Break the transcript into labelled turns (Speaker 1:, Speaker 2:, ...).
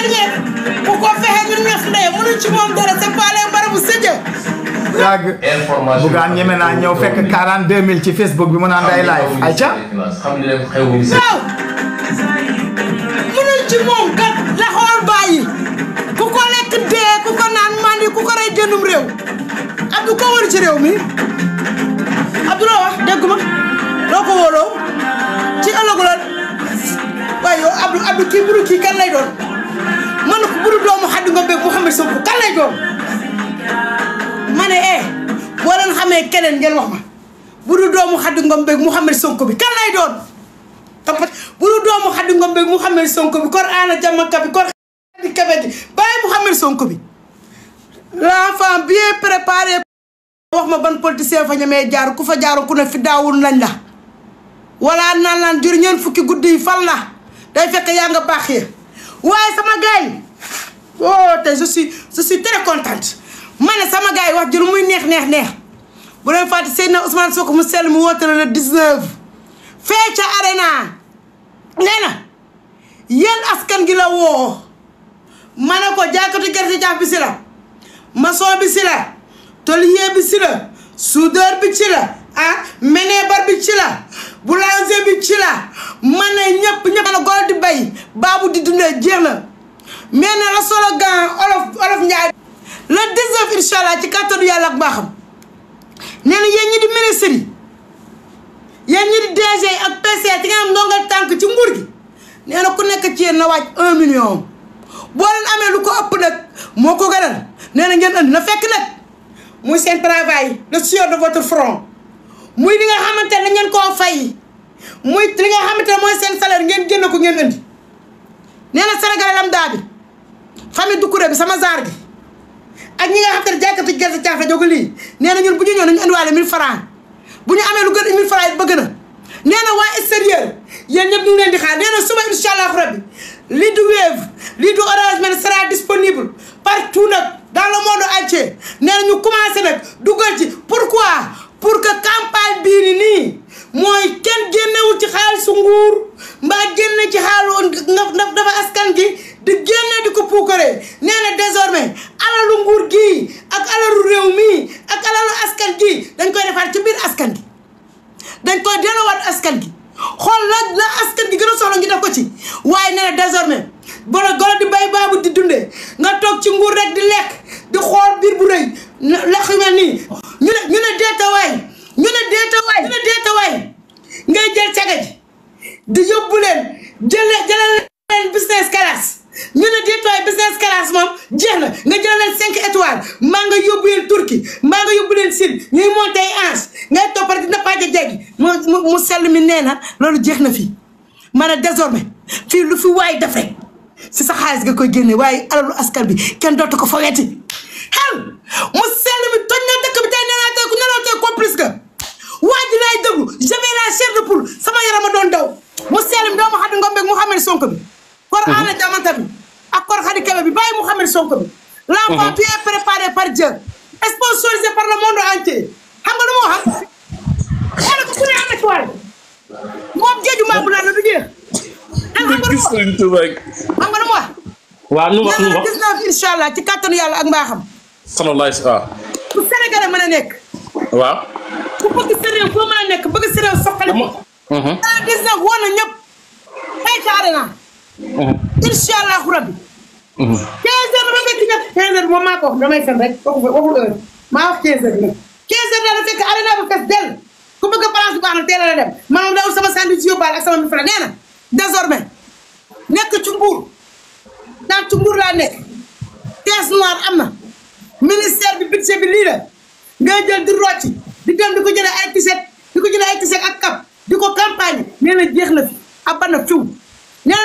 Speaker 1: dernier bu ko fexe ñu neef ndey mënu ci moom dara c'est pas les barabu sëjë
Speaker 2: yàgg Bougane ñeme naa ñëw fekk 42000 ci Facebook bi mu naan day live ayca
Speaker 1: waaw mënu ci moom kat la xool bàyyi ku ko lekk dee ku ko naan mandi ku ko rey génnum réew Abdou ko wër ci réew mi Abdou loo wax dégg ma loo ko wóoloo ci ëllëgu la waaye yow Abdou kii buru kii kan lay doon man ko buru doomu Xadi Ngom beeg Mouhamed Sonko kan lay doon ma ne boo leen xamee keneen ngeen wax ma buru doomu Xadi Ngom beeg Mouhamed Sonko bi kan lay doon tampat buru doomu Xadi Ngom beeg Mouhamed Sonko bi kor ana jamaka bi kor di kabe gi bàyyi Mouhamed Sonko bi l'enfant bien préparé wax ma ban politicien fa ñamee jaar ku fa jaaru ku ne fi daawul nañ la wala naan jur ñeen fukki guddi yi fal la day fekk yaa nga baax ya waaye sama gars yi oh te je suis très contente ma ne sama gars yi wax jur muy neex bu leen fàtte Seydina Ousmane Sonko mu sell mu woote le 19 fee ca arena nee na yéen askan gi la woo ma ne ko jàkkatu gerte jaaf bi si la maçon bi si la tôlier bi si la soudeur bi ci la menebar bi ci la boulanger bi ci la ma ne ñëpp na golo di bay baabu di dundee jeex na mais na la slogan olof Njaay le 19 incha allah ci kàttanu yàlla ak baaxam nee na yéen ñi di ministre yi yéen ñi di DG ak PC ci nga am ndongal tànk ci nguur gi nee na ku nekk ci yéen na wàcc 1 million boo leen amee lu ko ëpp nag moo ko gënal nee na ngeen andi na fekk nag muy seen travail le sueur de votre front muy li nga xamante ne ngeen koo fay muy li nga xamante ne mooy seen salaire ngeen génn ko ngeen andi nee na Sénégal lambda bi famille Doucouré bi sama zaar gi ak ñi nga xamante ne jàkkatu gerte caaf la jóg lii nee na ñun bu ñu ñëw nañu andiwaale 1000 francs bu ñu amee lu gën 1000 francs it bëgg na nee na waa extérieur yéen ñëpp ñu ngi leen di xaar nee na suba incha allah rabbi lii du Wave lii du Orange Money sera disponible partout nag dans le monde entier nee na ñu commencé nag dugal ci pourquoi pour que campagne bii nii mooy kenn génnewul ci xaalisu nguur mbaa génne ci xaalu nga dafa askan gi di génne di ko puukaree nee na désormais alalu nguur gii ak alalu réew mii ak alalu askan gi dañ koy defaat ci biir askan gi dañ koy delloowaat askan gi xool la askan gi gën a soxla ngi def ko ci waaye nee na désormais golo di bay baabu di dundee nga toog ci nguur rek di lekk di xool biir bu rëy lekk yu mel nii ñu ne deetawaay ngay jël caga ji di yóbbu leen jëlal leen business class ñu ne deetawaay business class moom jeex na nga jëlal leen 5 étoiles maa nga yóbbu leen Turquie maa nga yóbbu leen Sine ñuy monté ay ange ngay toppal di nappaaje jeggi mu sell mi nee na loolu jeex na fii ma ne désormais fii lu fi waay def rek si sa xaalis nga koy génne waaye alalu askan bi kenn dootu ko fogeeti xel mu sell mi toj na dëkk bi tey nee naa tey ku neloo tey complice nga waa ji laay déglu j'avais la chair de poule sama yaram a doon daw mu sell mi doomu Xadi Ngom beeg Mouhamed Sonko bi kor ana jamanta bi ak kor Xadi Kebe bi bàyyi Mouhamed Sonko bi l'enfant bien préparé par Dieu sponsorisé par le monde entier xam nga lu ma wax xanaa ko ku ne am na ci war moom géeju maa bu naan la du jeex xam nga lu ma wax
Speaker 3: waaw nu wax
Speaker 1: 19 incha allah ci kattanu yàlla ak mbaaxam
Speaker 3: sallallahu alayhi wa sallam
Speaker 1: ku Sénégal mën a nekk
Speaker 3: waaw
Speaker 1: ku bëgg sa réew foo mën a nekk bëgg sa réew soxali ko 19 woon na ñëpp ay ca arena incha allahu rabbi 15 heures dama fekk ñëpp 15 heures moom maa ko wax damay fen rek waxul heure maa wax 15 heures nag 15 heures dana fekk arena bu fees dell ku bëgg place bu baax na teel a dem maanaam dawul sama sandwich yóbbaale ak sama mi fra nee na désormais nekk ci Mbour naan ci Mbour laa nekk caisse noire am na ministère bi budget bi lii la ngay jël di rocci di dem di ko jëlee ay tiset ak kap di ko campagne nee na jeex na fi abana fiw nee na